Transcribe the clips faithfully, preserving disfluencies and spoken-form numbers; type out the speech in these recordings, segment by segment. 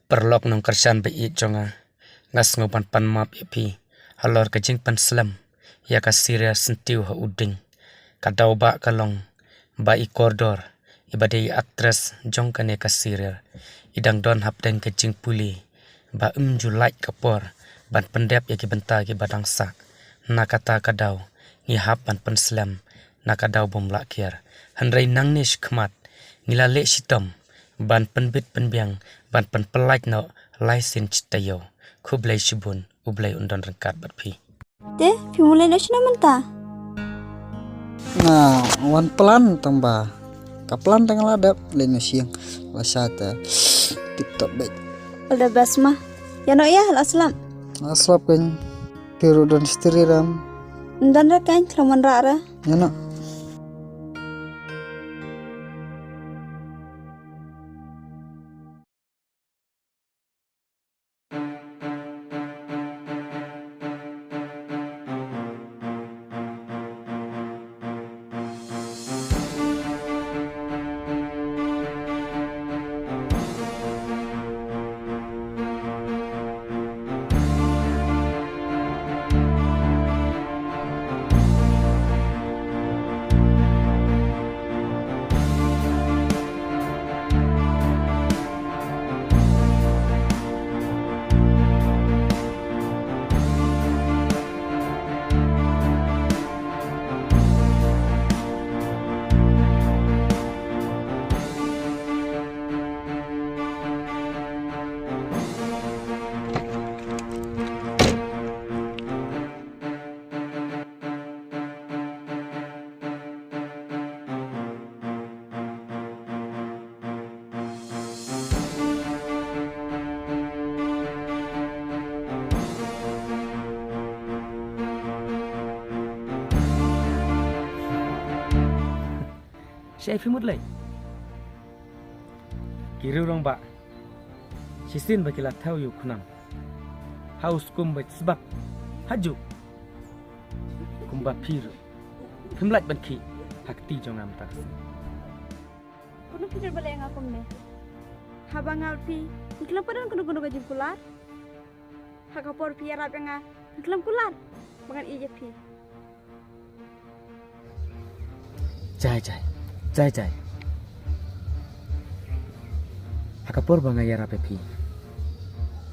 Paralok nongkyrshan ba ïeit jong nga, nga sngew ban pan map ïa phi halor ka jingpynslem ïa ka serial Syntiew ha U Ding. Ka daw ba ka long ba i kordor, iba dei i actress jong kane ka serial, i dang don hapdeng ka jingpule ba ym ju lait ka por ban pyndep ïa ki bynta kiba dang sah. Na kata ka daw ngi hap ban pynslem na ka daw bym lah kiar. Hynrei nangne shakhmat ngi la leh shitom ban pynbit pynbiang, ban pynpyllait noh lai sien shi taïew. Khublei shibun, U Blei un don ryngkat bad phi. Te phi mut leit noh shano mynta? Nga wan plan tang ba ka plan tang la dep leit noh sha ïing. La sha te tip top beit. All the best ma. Ïa noh ïa, la slap. La slap kan. Phi ruh don stri ram. Ym don re kan, khlem wanrah re. Ïa noh. Shaei phi mut lei? Ki riew rangbah shisien ba ki la thaw ïa u khnang ha u skum bad sbak ha ju. Kumba phi ruh phim lah ban khih ha kti jong nga mynta ka sngi. Kumno phi dei ban leh ïa nga kumne? Haba nga phi ngi khlem pat don kano kano ka jingkular. Ha ka por phi ïarap ïa nga ngi khlem kular ba ngan ïeit ïa phi. Jai jai, jai jai. Ha ka por ba nga ïarap ïa phi,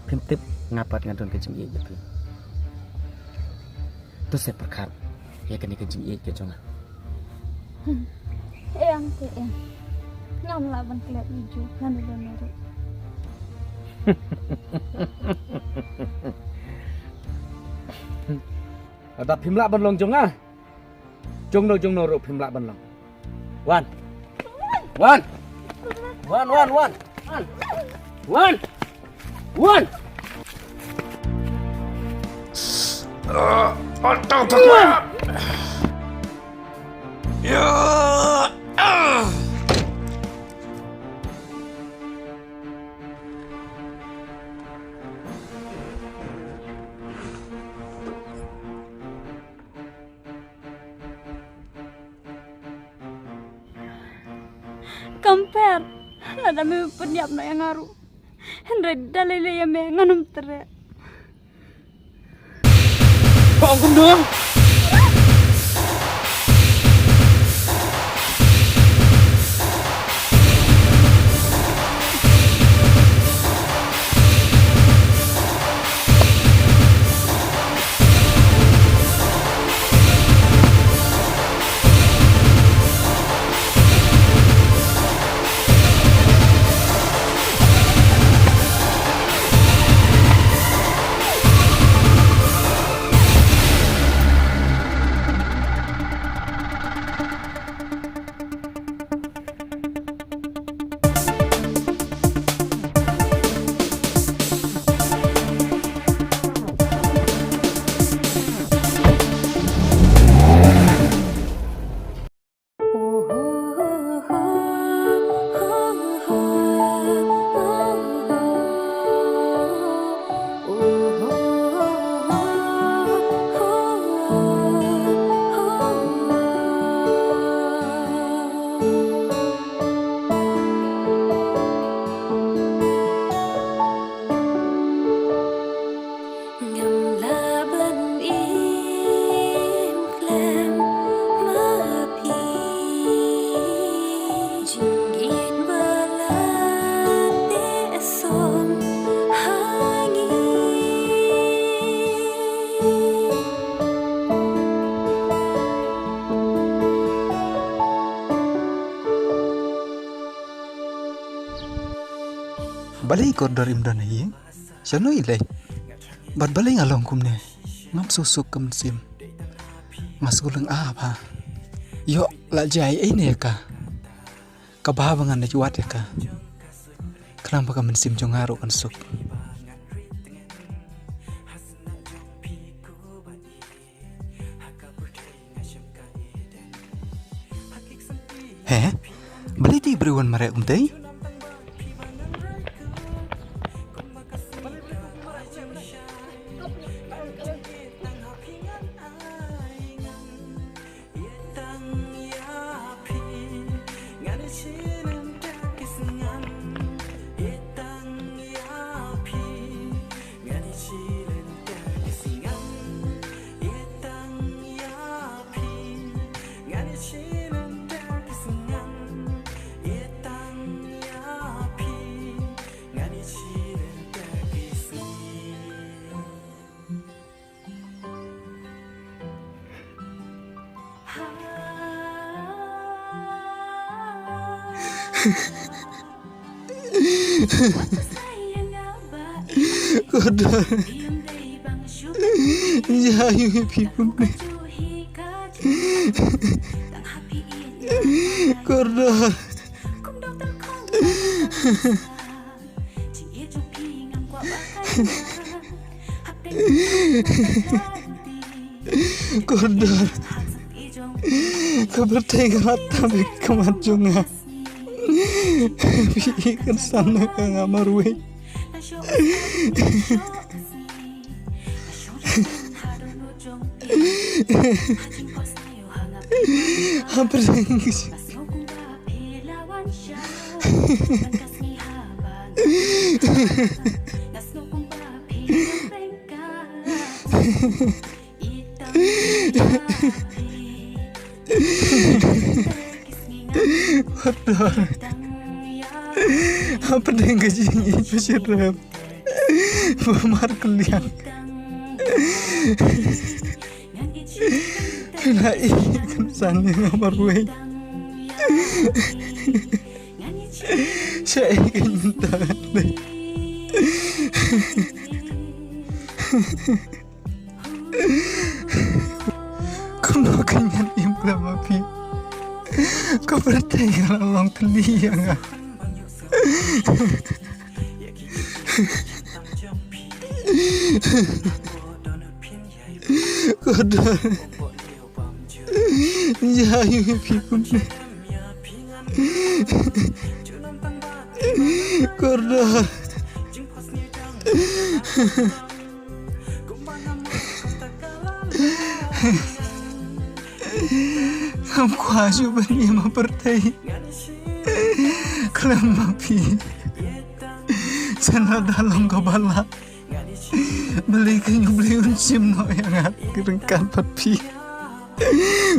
phim tip nga pat nga don ka jingïeit ïa phi. To sa pyrkhat ïa kane ka jingïeit ka jong nga. Ïeng te ïeng. Ngam lah ban klet ïa ju, ngan ïa don ruh. Lada phim lah ban long jong nga, jongno jongno ruh phim lah ban long. Wan. Wan. Wan, wan, wan. Wan. Wan. Wan. Ah, ah, tang, tang. Wan. Ya. Ah. Kam pher, lada me pynïap noh ïa nga ruh, hynrei da lei lei ïa me ngan ym treh. Ka ong kumno? Balei kordor im don ha ïing? Shano i leit? Bad balei nga long kumne? Ngam suk suk ka mynsiem. Nga sngewlyngngoh bha. Ïoh la jia ei ne ïa ka. Ka bha ba ngan leit wad ïa ka. Khnang ba ka mynsiem jong nga ruh kan suk. He? Balei te briew wan mareh kumtei? Kordor. Ïa ïa phi kumne. Kordor. Kordor. Ka pyrthei ka la tap ha khmat jong nga. Phi kynsan na ka nga marwei. Hapdeng Hapdeng ka jingïeit ba syriem ba markylliang. Phi la ïeit kynsan ïa nga marwei. Shaei kein mynta? Kumno kein ngan im khlem ma phi? Ka pyrthei ka la long thylli ïa nga. Kordor. Ïa ïa phi kumne. Kordor. Ngam kwah shuh ban im ha pyrthei khlem ma phi. Shen lada long kaba lah, balei kein U Blei un shim noh ïa nga ryngkat bad phi?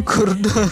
Kordor.